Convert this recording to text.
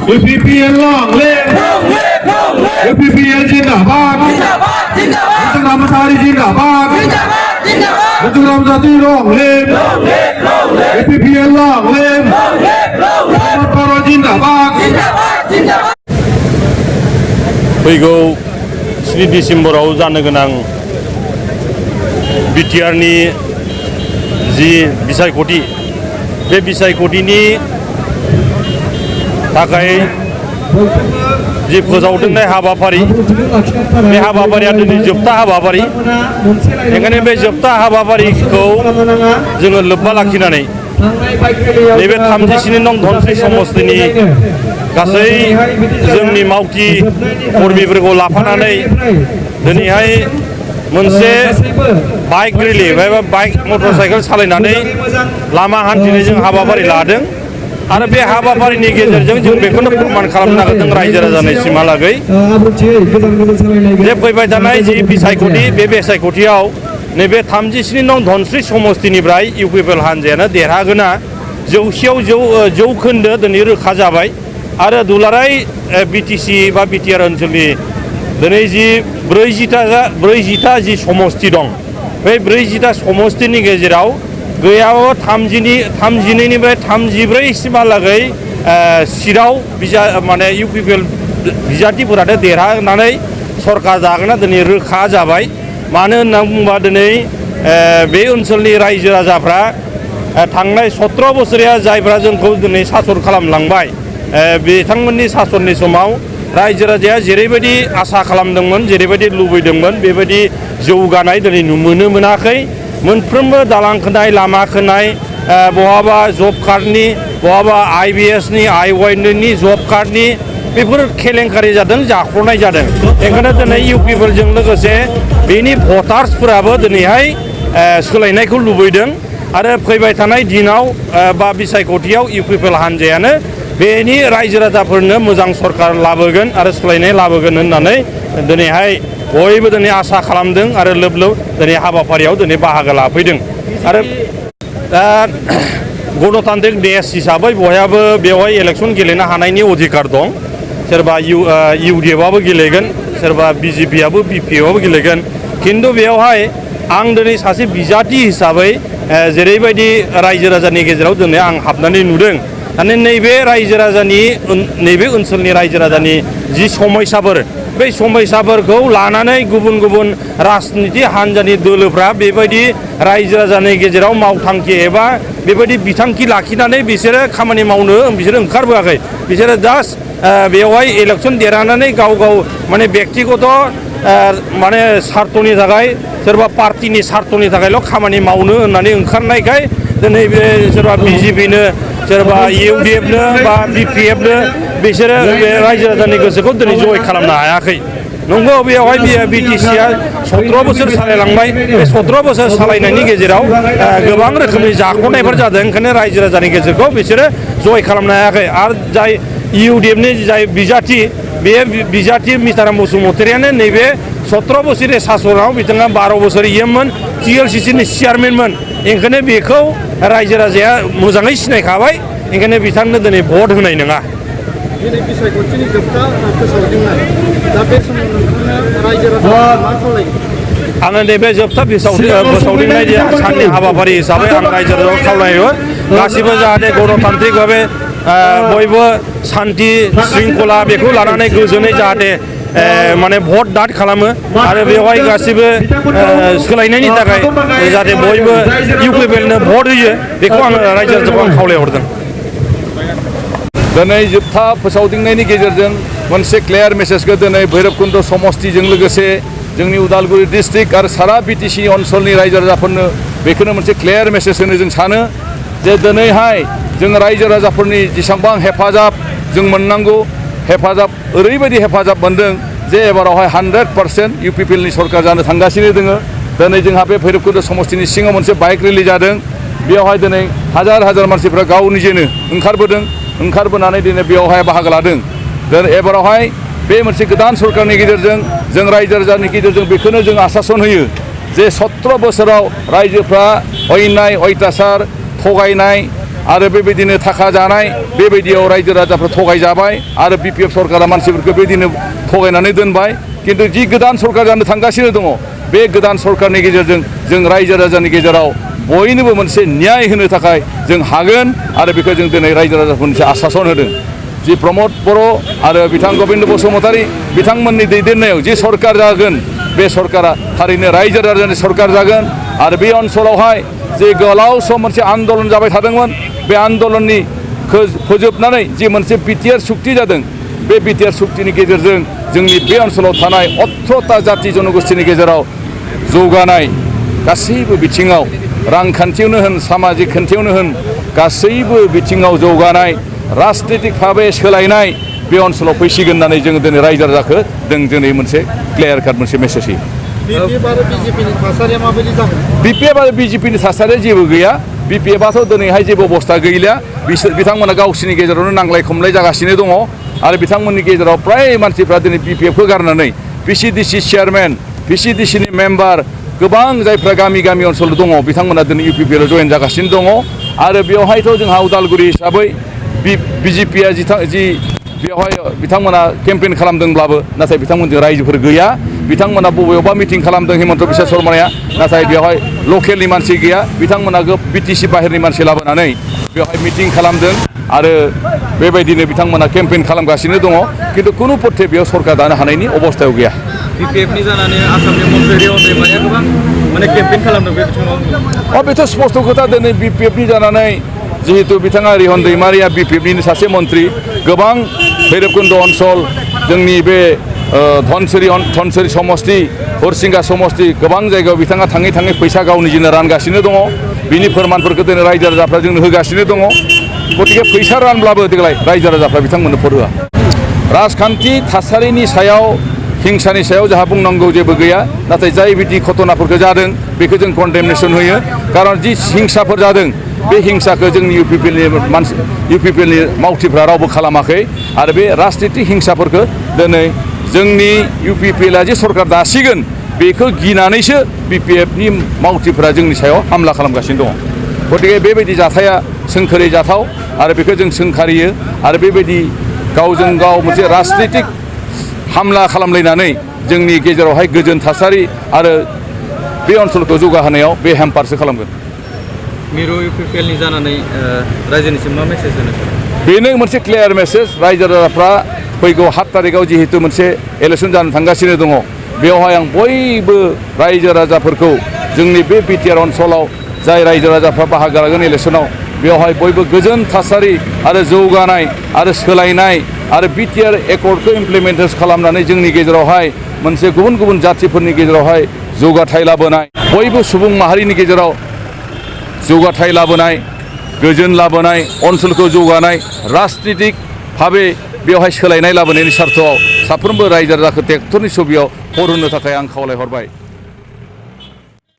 UPPL long live UPPL जिंदाबाद मुसलमान जिंदाबाद मुसलमान जाति long live UPPL long live para जिंदाबाद फैगौ 3 डिसेम्बराव जानो गोनां बिटिआरनि जि बिसायख'थि बे बिसायख'थिनि थाखाय जि फोसावदिंनाय हाबाफारि बे हाबाफारिया दिनै जोबथा हाबाफारि ओंखायनो बे जोबथा हाबाफारिखौ जोङो लोब्बा लाखिनानै नैबे 37 नं धनस्रि समस्तिनि गासै जोंनि मावथि कर्मिफोरखौ लाफानानै दिनैहाय मोनसे बाइक रेलि एबा बाइक मटरसाइकेल सालायनानै लामा हान्थिनाय जों हाबाफारि लादों आरो बे हाबाफारिनि गेजेरजों जों बेखौनो फोरमान खालामनो नागिरदों रायजो राजानिसिमहालागै जे फैबाय थानाय जि बिसायख'थि बे बिसायख'थियाव नैबे 37 नं धनस्रि समस्तिनिफ्राय इउपिपिएल हान्जायानो देरहागोना जौखोन्दो दिनै रोखा जाबाय आरो दुलाराय बिटिसि बा बिटिआर ओनसोलनि दिनै जि 40टा जि समस्ति दं बे 40टा समस्तिनि गेजेराव गैयाबाबो 32निफ्राय 34 सिमहालागै सिटआव माने इउपिपिएल बिजाथिफोरानो देरहानानै सरकार जागोना दिनै रोखा जाबाय मानो होनना बुङोबा दिनै बे ओनसोलनि रायजो राजाफ्रा थांनाय 17 बोसोरिया जायफ्रा जोंखौ दिनै सासन खालामलांबाय बिथांमोननि सासननि समाव रायजो राजाया जेरैबायदि आसा खालामदोंमोन जेरैबायदि लुबैदोंमोन बेबायदि जौगानाय दिनै नुनो मोनाखै मोनफ्रोमबो दालां खोनाय लामा खोनाय बहाबा जब कार्डनि बहाबा आइबिएसनि आइवाइनि जब कार्डनि बेफोर केलेंकारि जादों जाख्ल'नाय जादों ओंखायनो दिनै इउपिपिएलजों लोगोसे बेनि भटार्सफोराबो दिनैहाय सोलायनायखौ लुबैदों आरो फैबाय थानाय दिनाव बा बिसायख'थियाव इउपिपिएल हान्जायानो बेनि रायजो राजाफोरनो मोजां सरकार लाबोगोन आरो सोलायनाय लाबोगोन होननानै दिनैहाय बयबो दिनै आसा खालामदों आरो लोब दिनै हाबाफारियाव दिनै बाहागो लाफैदों आरो दा गणतान्त्रिक देश हिसाबै बयहाबो बेवहाय इलेक्सन गेलेनो हानायनि अधिकार दं सोरबा इउडिएफआबो गेलेगोन सोरबा बिजेपिआबो बिपिएफआबो गेलेगोन खिन्थु बेवहाय आं दिनै सासे बिजाथि हिसाबै जेरैबायदि रायजो राजानि गेजेराव दिनै आं हाबनानै नुदों माने नैबे रायजो राजानि नैबे ओनसोलनि रायजो राजानि जि समयसाफोर बै समयसाफोरखौ लानानै गुबुन गुबुन राजनिति हान्जानि दोलोफ्रा बेबायदि रायजो राजानि गेजेराव मावथांखि एबा बेबायदि बिथांखि लाखिनानै बिसोरो खामानि मावनो बिसोरो ओंखारबोआखै बिसोरो जास्ट बेवहाय इलेक्सन देरहानानै गाव माने बेक्तिगत माने सार्थनि थाखाय सोरबा पार्टिनि सार्थनि थाखायल' खामानि मावनो होननानै ओंखारनायखाय दिनै बे सोरबा बिजेपिनो सोरबा इउडिएफनो बा बिपिएफनो बिसोरो बे रायजो राजानि गोसोखौ दिनै जय खालामनो हायाखै नंगौ बेवहाय बिटिसिआ 17 बोसोर सालायलांबाय बे 17 बोसोर सालायनायनि गेजेराव गोबां रोखोमनि जाख्ल'नायफोर जादों ओंखायनो रायजो राजानि गेजेरखौ बिसोरो जय खालामनो हायाखै आरो जाय इउडिएफनि जाय बिजाथि बे बिजाथि मिताराम बसुमतारियानो नैबे 17 बोसोरनि सासनाव बिथाङा 12 बोसोर इएममोन टिएलसिसिनि चेयारमेनमोन ओंखायनो बेखौ रायजो राजाया मोजाङै सिनायखाबाय ओंखायनो बिथांनो दिनै भट होनाय नङा दिनै बिसायख'थिनि जोबथा फोसावदिंनाय दा बे समाव नोंथाङा रायजो राजाखौ मा खावलायो आङो नैबे जोबथा फोसावदिंनाय साननि हाबाफारि हिसाबै आं रायजो राजाखौ खावलायो गासिबो जाहाथे गणतान्त्रिक भाबे बयबो सान्थि शृंखला बेखौ लानानै गोजोनै जाहाथे माने भट दाद खालामो आरो बेवहाय गासिबो सोलायनायनि थाखाय जाहाथे बयबो इउपिपिएलनो भट होयो बेखौ आङो रायजो राजाखौ आं खावलायहरदों दिनै जोबथा फोसावदिंनायनि गेजेरजों मोनसे क्लियार मेसेजखौ दिनै भैरबकुन्द समस्तिजों लोगोसे जोंनि उदालगुरि डिस्ट्रिक्ट आरो सारा बिटिसि ओनसोलनि रायजो राजाफोरनो बेखौनो मोनसे क्लियार मेसेज होनो जों सानो जे दिनैहाय जों रायजो राजाफोरनि जेसेबां हेफाजाब जों मोननांगौ हेफाजाब ओरैबायदि हेफाजाब मोनदों जे एबारावहाय 100% इउपिपिएलनि सरकार जानो थांगासिनो दङ दिनै जोंहा बे भैरबकुन्द समस्तिनि सिङाव मोनसे बाइक रेलि जादों बेयावहाय दिनै हाजार मानसिफ्रा गाव निजेनो ओंखारबोनानै दिनै बेयावहाय बाहागो लादों एबारावहाय बे मोनसे गोदान सरकारनि गेजेरजों जों रायजो राजानि गेजेरजों बेखौनो जों आसासन होयो जे 17 बोसोराव रायजोफ्रा अन्याय अयथासार थगायनाय आरो बेबायदिनो थाखा जानाय बेबायदियाव रायजो राजाफ्रा थगायजाबाय आरो BPF सरकारा मानसिफोरखौ बेबायदिनो थगायनानै दोनबाय खिन्थु जि गोदान सरकार जानो थांगासिनो दङ बे गोदान सरकारनि गेजेरजों जों रायजो राजानि गेजेराव बयनोबो मोनसे न्याय होनो थाखाय जों हागोन आरो बेखौ जों दिनै रायजो राजाफोरनो मोनसे आश्वासन होदों जि प्रमद बर' आरो बिथां गबिन्द बसुमतारी बिथांमोननि दैदेननायाव जि सरकार जागोन बे सरकारा थारैनो रायजो राजानि सरकार जागोन आरो बे ओनसोलावहाय जे गोलाव सम मोनसे आन्दलन जाबाय थादोंमोन बे आन्दलननि फोजोबनानै जि मोनसे बिटिआर सुक्ति जादों बे बिटिआर सुक्तिनि गेजेरजों जोंनि बे ओनसोलाव थानाय 18टा जाति जनगोष्ठीनि गेजेराव जौगानाय गासैबो बिथिङाव रांखान्थियावनो होन सामाजिक खान्थियावनो होन गासैबो बिथिङाव जौगानाय राजनीतिक भाबै सोलायनाय बे ओनसोलाव फैसिगोन होननानै जोङो दिनै रायजो राजाखौ जों दिनै मोनसे क्लियार काट मोनसे मेसेज होयो BPF आरो BJPनि थासारिया माबायदि जागोन BPF आरो BJPनि थासारिया जेबो गैया BPFआथ' दिनैहाय जेबो अबस्था गैलिया बिथांमोना गावसोरनि गेजेरावनो नांलाय खमलाय जागासिनो दङ आरो बिथांमोननि गेजेराव प्राय मानसिफ्रा दिनै BPFखौ गारनानै PCDC चेयारमेन PCDCनि मेम्बार गोबां जायफ्रा गामि गामि ओनसोलाव दङ बिथांमोना दिनै UPPआव जयेन जागासिनो दङ आरो बेवहायथ' जोंहा उदालगुरि हिसाबै BJPआ जि बेवहाय बिथांमोना केम्पेइन खालामदोंब्लाबो नाथाय बिथांमोनजों रायजोफोर गैया बिथांमोना बबेयावबा मिटिं खालामदों हिमन्त बिश्व शर्माया नाथाय बेवहाय लकेलनि मानसि गैया बिथांमोना BTC बाहेरनि मानसि लाबोनानै बेवहाय मिटिं खालामदों आरो बेबायदिनो बिथांमोना केम्पेइन खालामगासिनो दङ खिन्थु कुनु पथे बेयाव सरकार दानो हानायनि अबस्थायाव गैया BPFनि जानानै आसामनि मन्त्रि रेवन्त दैमारिया गोबां माने केम्पेइन खालामदों बे बिथिङाव बेथ' स्पष्ट खोथा दिनै BPFनि जानानै जिहेतु बिथाङा रिहन दैमारिया BPFनिनो सासे मन्त्रि गोबां भैरबकुन्द ओनसोल जोंनि बे धनसिरि समष्टि हरसिंगा समष्टि गोबां जायगायाव बिथाङा थाङै थाङै फैसा गावनि जिनो रानगासिनो दङ बिनि फोरमानफोरखौ दिनै रायजो राजाफ्रा जोंनो होगासिनो दङ गतिके फैसा रानब्लाबो देग्लाय रायजो राजाफ्रा बिथांमोननो भट होआ राजखान्थि थासारिनि सायाव हिंसानि सायाव जोंहा बुंनांगौ जेबो गैया नाथाय जाय बिदि घटनाफोरखौ जादों बेखौ जों कन्डेमनेसन होयो खारन जि हिंसाफोर जादों बे हिंसाखौ जोंनि UPPनि मावथिफ्रा रावबो खालामाखै आरो बे राजनितिक हिंसाफोरखौ दिनै जोंनि UPPआ जे सरकार दासिगोन बेखौ गिनानैसो BPFनि मावथिफ्रा जोंनि सायाव हामला खालामगासिनो दङ गतिके बेबायदि जाथाया सोंखारि जाथाव आरो बेखौ जों सोंखारियो आरो बेबायदि गावजों गाव मोनसे राजनितिक हामला खालामलायनानै जोंनि गेजेरावहाय गोजोन थासारि आरो बे ओनसोलखौ जौगाहोनायाव बे हेम्पारसो खालामगोन मिरु UPPनि जानानै रायजोनिसिम मा मेसेज होनो बेनो मोनसे क्लियार मेसेज रायजो राजाफ्रा फैगौ 7 तारिखआव जिहेतु मोनसे इलेक्सन जानो थांगासिनो दङ बेवहाय आं बयबो रायजो राजाफोरखौ जोंनि बे BTR ओनसोलाव जाय रायजो राजाफ्रा बाहागो लागोन इलेक्सनाव बेवहाय बयबो गोजोन थासारि आरो जौगानाय आरो सोलायनाय आरो BTR एकर्डखौ इमप्लिमेन्टेसन खालामनानै जोंनि गेजेरावहाय मोनसे गुबुन गुबुन जातिफोरनि गेजेरावहाय जौगाथाय लाबोनाय बयबो सुबुं माहारिनि गेजेराव जौगाथाय लाबोनाय गोजोन लाबोनाय ओनसोलखौ जौगानाय राजनितिक भाबै बेवहाय सोलायनाय लाबोनायनि सार्थआव साफ्रोमबो रायजो राजाखौ ट्रेक्टरनि छबियाव हर होनो थाखाय आं खावलायहरबाय